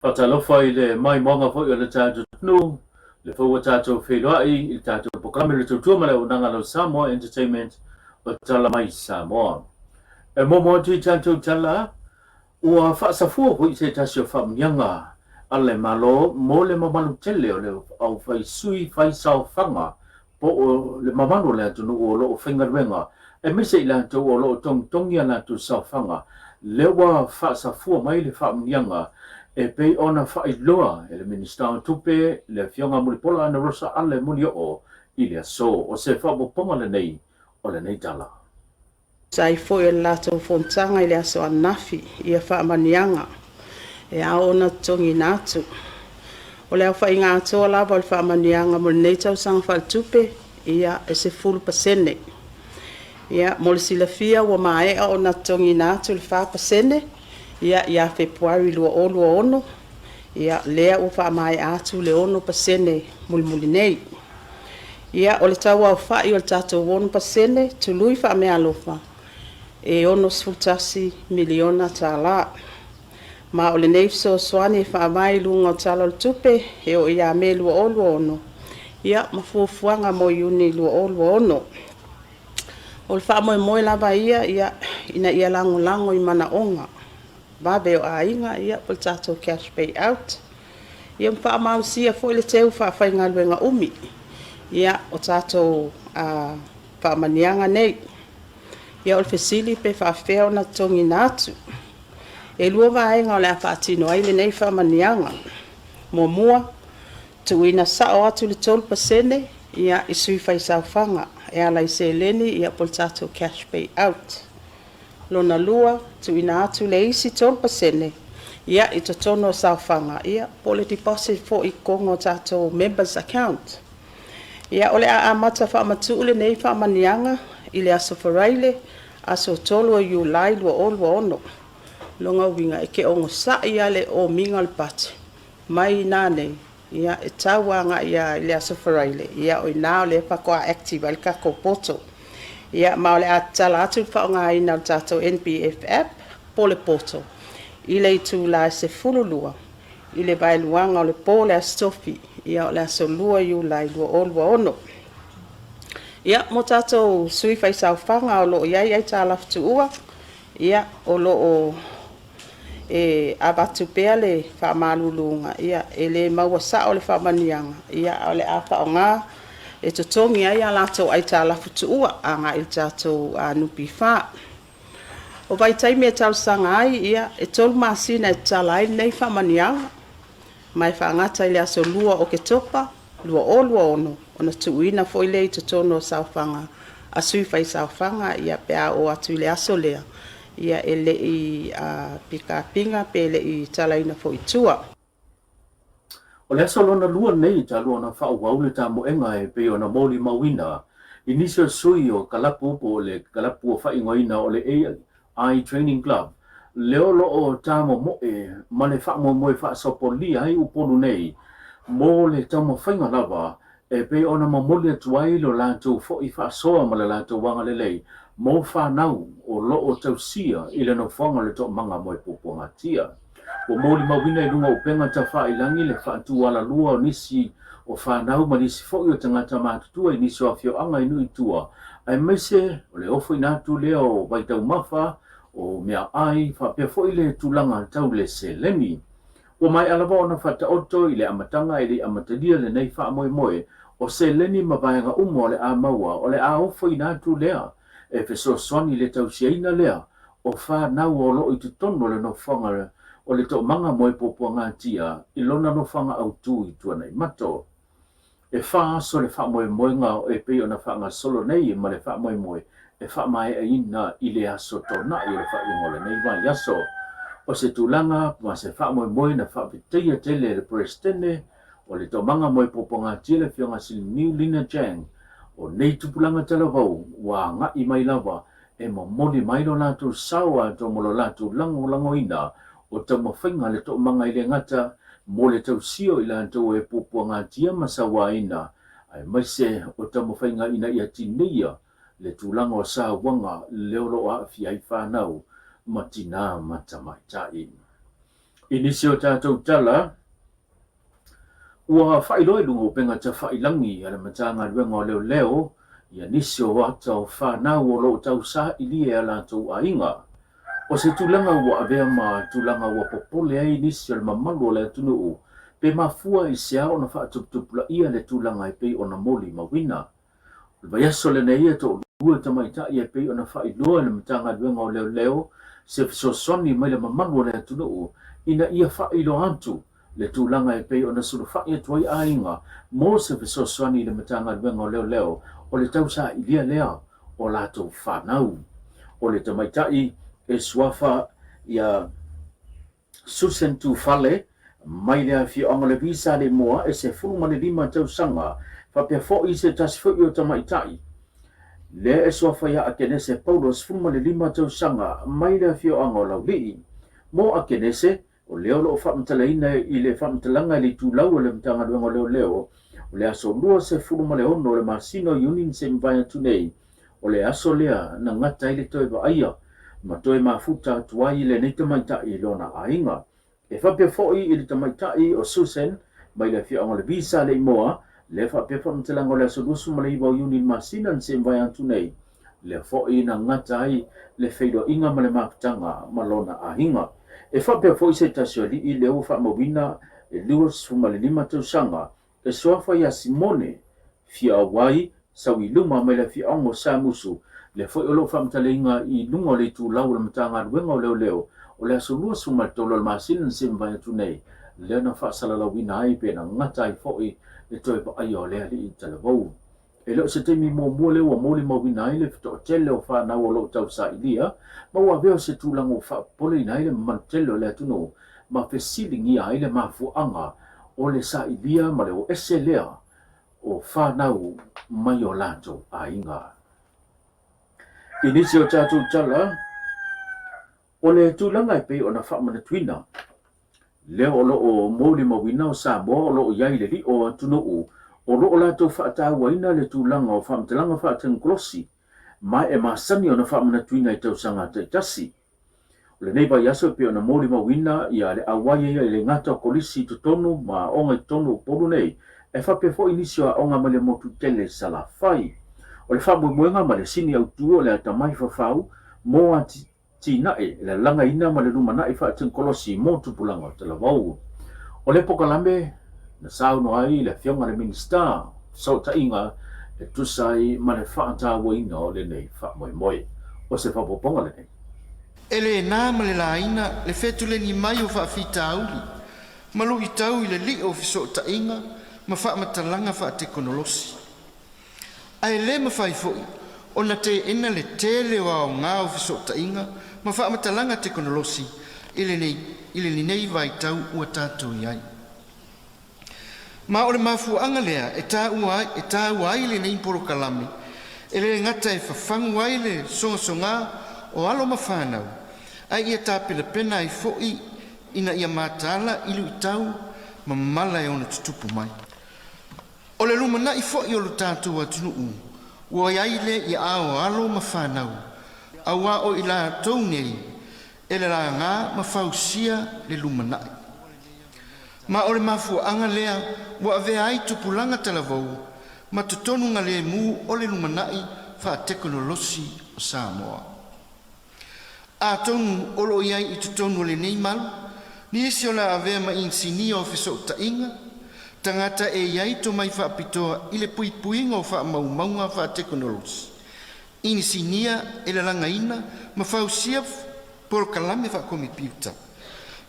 Faatalofa i le maimoaga foi o le tatou atunuu, le foi ua tatou feiloai i le tatou polokalame o le Tautua ma le Auaunaga a lau Samoa Entertainment o Tala Mai Samoa. E muamua atu i tatou tala, ua faasafua foi se tasi o faamanuiaga a le Malo mo le mamalu tele o le aufai sui fai saofaga po o le mamalu o le atunuu o lo o faigaluega, aemaise i latou o lo o togitogi a latou saofaga, lea ua faasafua mai le faamanuiaga e pei ona faailoa e le Minisita o Tupe, le Afioga Mulipola Anarosa Ale Molioo i le aso. O se faaopoopoga lenei o lenei tala. Tusa ai foi o le latou fonotaga i le aso ananafi ia faamanuiaga e ao ona totogiina atu. O le aofaiga atoa lava o le faamanuiaga mo lenei tausaga faaletupe ia e 10%. Ia mo le silafia ua maea ona totogiina atu le 4% ia ia Fepuari 2026, ia lea ua faamaea atu le 6% mulimuli nei. Ia, o le tau aofai o le tatou 6% tului faameaalofa e $61 miliona tala. Ma o lenei fesoasoani e faavae i luga o Tala o le Tupe e oo ia Me 2026, ia ma fuafuaga mo Iuni 2026. O le faamoemoe lava ia ina ia lagolago i manaoga vave o aiga, ia po o le tatou cash payout, ia ma faamalosia foi le teu faafaigaluega umi o tatou faamanuiaga nei. Ia, o le fesili pe faapefea ona totogiina atu? E lua vaega o le a faatino ai lenei faamanuiaga. Muamua, tuuina sao atu le 3% i sui faisaofaga e ala i seleni po o le tatou cash payout. Lona lua, tuuina atu le isi 3% i totonu o saofaga po o le deposit foi i totonu o tatou members account. Ia, o le a amata faamatuu lenei faamanuiaga i le aso Faraile, aso 3 o Iulai 2026. O lona uiga, e te onosai lava i le omiga o le budget mai i nanei e tau agai lava i le aso Faraile, o i ina lea faatoa active ai le tatou portal. Ia, ma o le a tatala atu le faaaogaina o le tatou NPF App po o le portal i le itula e 12 i le vaeluaga o le po o le aso Tofi, o le aso 2 Iulai 2026. Ia, mo tatou sui faisaofaga o lo o i ai aitalafu tuua, ia, o lo o avatu pea le faamaluluga, e le maua sao le faamanuiaga, ae o le a faaaoga e totogi ai a latou aitalafu tuua agai i le tatou NPF. O vaitaimi e talosaga ai, e 3 masina e tatala ai lenei faamanuiaga, ma e faagata i le aso 2 o Oketopa 2026, ona tuuina foi lea i totonu o saofaga a sui faisaofaga pe a oo atu i le aso lea, e le i pickup ina pe le i talaina foi i tua. O le aso lona lua lenei talu ona faaauau le tamoega e pei ona molimauina i nisi o sui o kalapu po o le kalapu ua faaigoaina o le AI Training Club lea o lo o tamomoe ma le faamoemoe faasopolia ai Upolu nei mo le taumafaiga lava e pei ona momoli atu ai lo latou foi faasoa ma le latou agalelei mo fanau o lo o tausia i le nofoaga o le Toomaga Moe Puapuagatia. Ua molimauina i luga o upega tafailangi le faatualalua o nisi o fanau ma nisi foi o tagata matutua i nisi o afioaga i nuu i tua, aemaise o le ofoina atu lea o vaitaumafa, o meaai faapea foi le tulaga tau le seleni. Ua maea lava ona faataoto i le amataga e le i amatalia lenei faamoemoe o seleni ma vaega uma o le a maua o le a ofoina atu lea e fesoasoani i le tausiaina lea o fanau o lo o i totonu o le nofoaga o le Toomaga Moe Puapuagatia i lona nofoaga autu i Tuanaimato. E fa aso le faamoemoega e pei ona faagasolo nei ma le faamoemoe e faamaeaina i le aso Toonai o le faaiuga o lenei vaiaso. O se tulaga ma se faamoemoe na faafetaia tele e le Peresetene o le Toomaga Moe Puapuagatia le Afioga Siliniu Lina Chang, o nei tupulaga talavou ua agai mai lava e momoli mai lo latou sao atoa mo lo latou lagolagoina o taumafaiga a le toomaga e le gata mo le tausia o i latou e puapuagatia ma sauaina, aemaise o taumafaiga ina ia tineia le tulaga o sauaga lea o lo o aafia ai fanau ma tinā ma tamaitai. I nisi o tatou tala, ua faailoa i luga o upega tafailangi a le Matagaluega o Leoleo ia nisi o ata o fanau o lo o tausaili e a latou aiga. O se tulaga ua avea ma tulaga ua popole ai nisi o le mamalu o le atunuu pe mafua i se a ona faatuputupulaia le tulaga e pei ona molimauina. O le vaiaso lenei e toalua tamaitai e pei ona faailoa e le Matagaluega o Leoleo se fesoasoani mai le mamalu o le atunuu ina ia faailoa atu le tulaga e pei ona sulufai atu ai aiga mo se fesoasoani i le Matagaluega o Leoleo o le tausailia lea o latou fanau. O le tamaitai e suafa ia Susan Tufale, mai le afioaga o Levi Saleimoa e 15 tausaga, faapea foi se tasi foi o tamaitai lea e suafa ia Akenese Paulo 15 tausaga mai le afioaga o Laulii. Mo Akenese, o lea o lo o faamatalaina i le faamatalaga i le itulau a le Matagaluega o Leoleo o le aso 26 o le masina o Iuni na se mavae atu nei, O le aso lea na gata ai le toe vaaia ma toe mafuta atu ai lenei tamaitai i lona aiga. E faapea foi i le tamaitai o Susan mai le afioaga o Levi Saleimoa, lea faapea faamatalaga o le aso 29 o Iuni le masina na se mavae atu nei, lea foi na gata ai le feiloaiga ma le mafutaga ma lona aiga. E faapea foi se tasi o alii lea ua faamauina e 25 tausaga E suafa ia Simone, Fiauai, sau i luma mai le afioaga o Samusu, lea foi o lo o faamatalaina i luga o le itulau o le Matagaluega o Leoleo o le aso 23 o le masina na se mavae atu nei, lea na faasalalauina ai pe na gata ai foi le toe vaaia o lea alii talavou. E le o se taimi muamua lea ua molimauina ai le toatele o fanau o lo o tausailia ma ua avea o se tulaga ua faapopoleina ai le mamalu tele o le atunuu ma fesiligia ai le mafuaaga o le sailia ma le o ese lea o fanau mai o latou aiga. I nisi o tatou tala, o le tulaga e pei ona faamanatuina, lea o lo o molimauina o Samoa o lo o i ai le lio atunuu o lo o latou faatauaina le tulaga o faamatalaga faatekonolosi ma e masani ona faamanatuina i tausaga taitasi. O lenei vaiaso e pei ona molimauina ia le auai ai e le gata o kolisi i totonu ma aoga i totonu o Upolu nei, ae faapea foi nisi o aoga mai le motu tele Salafai. O le faamoemoega ma le sini autu o le atamai fafau mo atinae e lalagaina ma le lumanai faatekonolosi mo tupulaga o talavou. O le pokalame na saunoa ai le Afioga i le Minisita o Fesootaiga e tusa ai ma le faatauaina o lenei faamoemoe. O se faaopoopoga lenei. E le na ma le laina le fetuleni mai o faafitauli ma luitau i le li'o o fesootaiga ma faamatalaga faatekonolosi. Ae le mafai foi ona teena le tele o aoga o fesootaiga ma faamatalaga tekonolosi i lenei vaitau ua tatou i ai. Ma o le mafuaaga lea e taua ai lenei polokalame e le gata e fafagu ai le sogasoga o alo ma fanau, ae ia tapenapena ai foi ina ia mataala i luitau ma mala e ono tutupu mai. O le lumanai foi o lo tatou atunuu ua i ai lea i aao o alo ma fanau, auā o i latou nei e lalaga ma fausia le lumanai. Ma o le mafuaaga lea ua avea ai tupulaga talavou ma totonuga lemu o le lumanai faatekonolosi o Samoa. Atonu o lo o i ai i totonu o lenei malu nisi o le a avea ma inisinia o fesootaiga, tagata e i ai tomai faapitoa i le puipuiga o faamaumauga faatekonolosi, inisinia e lalagaina ma fausia polokalame faakomepiuta,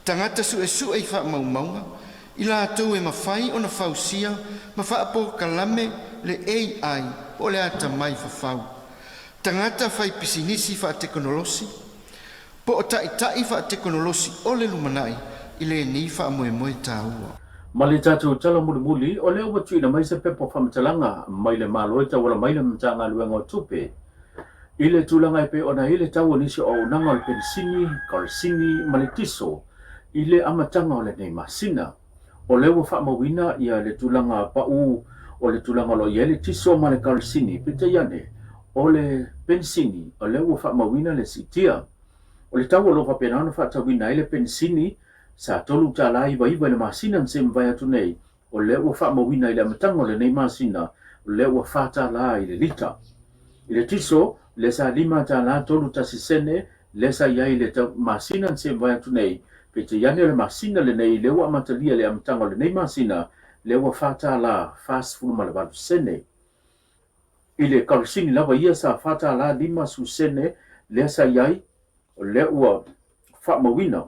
tagata suesue i faamaumauga, i latou e mafai ona fausia ma faapolokalame le AI po o le atamai fafau, tagata faipisinisi faatekonolosi, po o taitai faatekonolosi o le lumanai i lenei faamoemoe taua. Ma le tatou tala mulimuli, o lea ua tuuina mai se pepa faamatalaga mai le Malo e tauala mai le Matagaluega o Tupe i le tulaga e pei ona i ai le tau o nisi o auaunaga o le penisini, karesini ma le tiso i le amataga o lenei masina. O lea ua faamauina ia le tulaga pau o le tulaga o lo o i ai le tiso ma le karesini, peitai ane, o le penisini o lea ua faamauina le siitia. O le tau o lo o faapena ona faatauina ai le penisini. Sa $3.99 i le masina na se i mavae atu nei, o lea ua faamauina i le amataga o lenei masina, o lea ua $4 i le lita. I le tiso, lea sa $5 31 sene lea sa i ai i le masina na se i mavae atu nei, peitai ane o le masina lenei lea ua amatalia i le amataga o lenei masina, lea ua $4 48 sene. I le karosini lava ia sa $4 50 sene lea sa i ai, o lea ua faamauina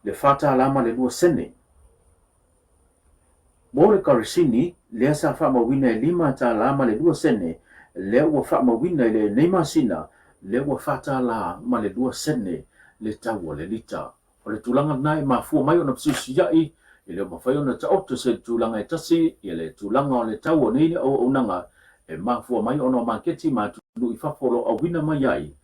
le $4 ma le 2 sene. Mo le karosini, lea sa faamauina e $5 ma le 2 sene, lea ua faamauina i lenei masina, lea ua $4 ma le 2 sene le tau o le lita. O le tulaga lena e mafua mai ona fesuisuia'i, e le o mafai ona taoto se tulaga e tasi ia le tulaga o le tau o nei auaunaga e mafua mai ona o maketi ma atunuu i fafo o lo o auina mai ai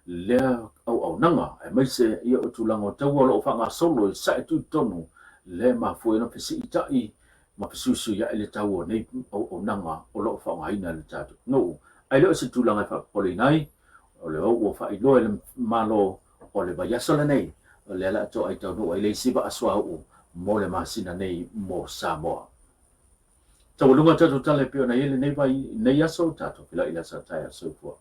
lea auaunaga, aemaise ia o tulaga o taua o lo o faagasolo i sae tutotonu lea e mafua ai ona fesiita'i ma fesuisuia'i le tau o nei auaunaga o lo o faaaogaina e le tatou atunuu. Ae le o se tulaga e faapopoleina ai, o lea ua faailoa e le Malo o le vaiaso lenei, o lea la toai taunuu ai le isi vaa suauu mo le masina nei mo Samoa. Taualuga tatou tala e pei ona i ai lenei vai, lenei aso, tatou feiloai i le aso a taeao. Soifua.